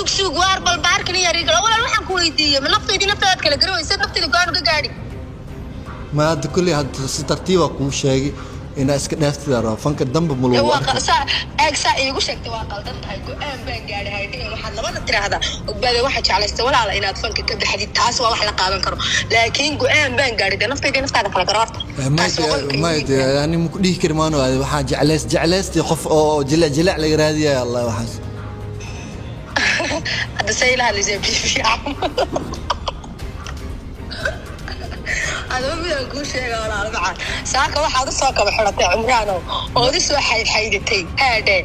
Sug, sug, waar bal baarkin yar igala. Walaal, waxaan ku weydiiyey, ma naftaydii naftaadaad kala garawaysa? Naftayda go'aan uga gaadhi. Ma hadda kulley hadda si tartiiba kuu sheegay inaa iska dhaaftida rabaa, fanka damba ma lagu Waa arko. Saa eeg, saa iigu sheegtay waa qaldan tahay. Go'aan baan gaadhay haydhihin. Waxaad labada tiraahdaa, Ogbaade, waxaa jeclaystay walaala inaad fanka ka baxdid. Taas waa wax la qaadan karo, laakiin go'aan baan gaadhay dee, naftayda naftaada kala garo horta. Taas waa qolka may iigu de yani maku dhihi kari maano. Waxaa jecleys jecleystii qof oo jilec jilec laga raadiyaya, Allah, waxaas. Hadda say ila hadlaysaa bibi. Adaba midaan kuu sheega, walaal macaan, saaka waxaad u soo kaba xiratay Cumraanow, ood i soo xaydxaydatay haadhe,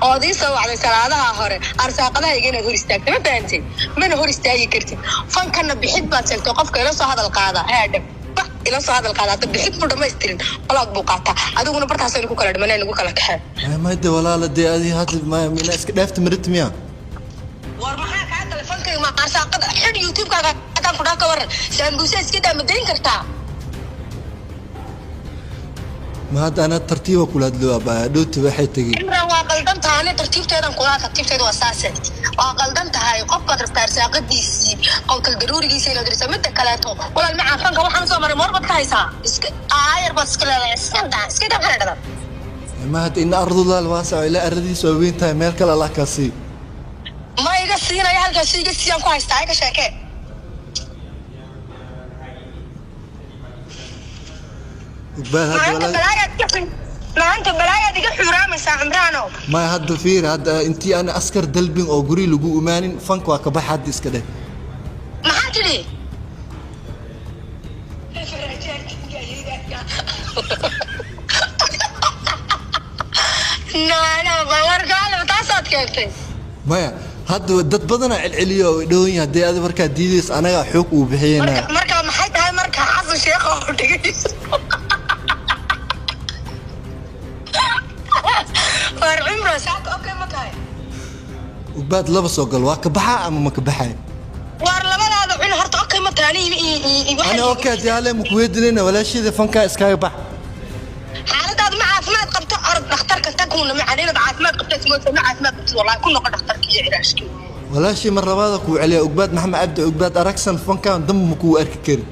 ood ii soo wacday salaadaha hore arsaaqadahayga inaad hor istaagtay. Ma fahantay? Mana hor istaagi kartid. Fankana bixid baad sheegtay. Qofka ila soo hadal qaada haadhe, ba ila soo hadal qaada hadda bixid buu dhamaystirin, balaag buu qaataa. Adiguna bartaasaynu ku kala dhimanay, nagu kala kaxeen. May de walaala dee, adi hadli ma inaa iska dhaafta marit miya? War maxaa kaa galay fankayga? Ma arsaaqada xidh YouTube-kaaga haddaan ku dhaha, ka waran? Saambuusa iska daa, ma dayn kartaa? Ma hadda anaa tartiiba kula hadlo abaa, dhowti waxay tegey. Cimran, waa qaldan tahay. Ani tartiibteedan kula, tartiibteedu waa saase. Waa qaldan tahay. Qof baad rabtaa arsaaqadiisii, qowtal daruurigiisa inaad dirisa. Midda kaleeto, walaal macaan, fanka waxaan soo maray moor baad ka haysaa. Iska aayar baad iska leedahay. Iska daa, iska daa, maxaa dhahdaa? Ma hadda ina ardullah alwaasic, ilaa aradiisa waa weyn tahay, meel kale Allah kaa sii. Ma iga siinaya? Halkaas iga siiyaan ku haystaa, iga sheekee. Ogbaad hadda maanta walaal balaayaad ka maanta balaayaad iga xuraamaysaa, Cimraano. Ma hadda fiir, hadda intii aan askar dalbin oo guri lagu imaanin, fanka waa ka bax hadda, iska dheh. Maxaa tidhi? Warkaale taasaad keentay. Maya, hadda dad badanaa celceliyo oo dhowan yahay. Haddii adi markaa diidaysa, anagaa xoog uu bixiyena. Marka maxay tahay marka Xasan Sheekh oo dhegeyso? War Cimro, saaka okay ma tahay? Ogbaad, laba soo gal, waa ka baxaa ama ma ka baxay? War labadaada cun horta, okay ma tahay? Ani ana okay hadii hale maku weydiinayna walaasheeda, fankaa iskaga bax. Xaaladaadu ma caafimaad qabto? Orod dhakhtarka taguna macaan. Inaad caafimaad qabto ismoodsa, ma caafimaad qabtid wallahi. Ku noqo dhakhtarka iyo ciraashkii. Walaashii, mar labaada kuu celiya, Ogbaad Maxamed Cabdi Ogbaad Aragsan, fankaan damba ma kuu arki karin.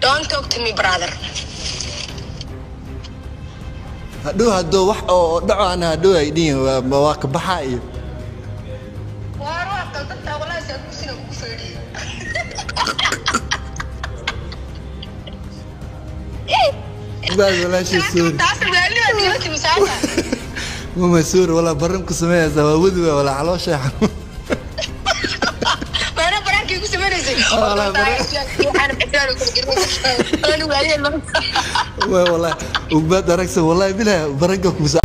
Don't talk to me, brother. Hadhow haddoo wax oo dhaco ana hadhow ay dhihin waa ka baxaa iyo. Waar waa qaldantaa wallahi, saabuusina kugu feedhiyey. Ogbaad walaashii, sorry. Taas waalibaad igala timi saaka. Mama, sorry walaa, barin ku sameeyaysaa waa wadi waa walaa, caloosha xanuun. Maana baraankii ku sameynaysay. Walaa, Waayeel. Waa walaa Ogbaad Aragsan, wallahi bilahi baranka kuusa.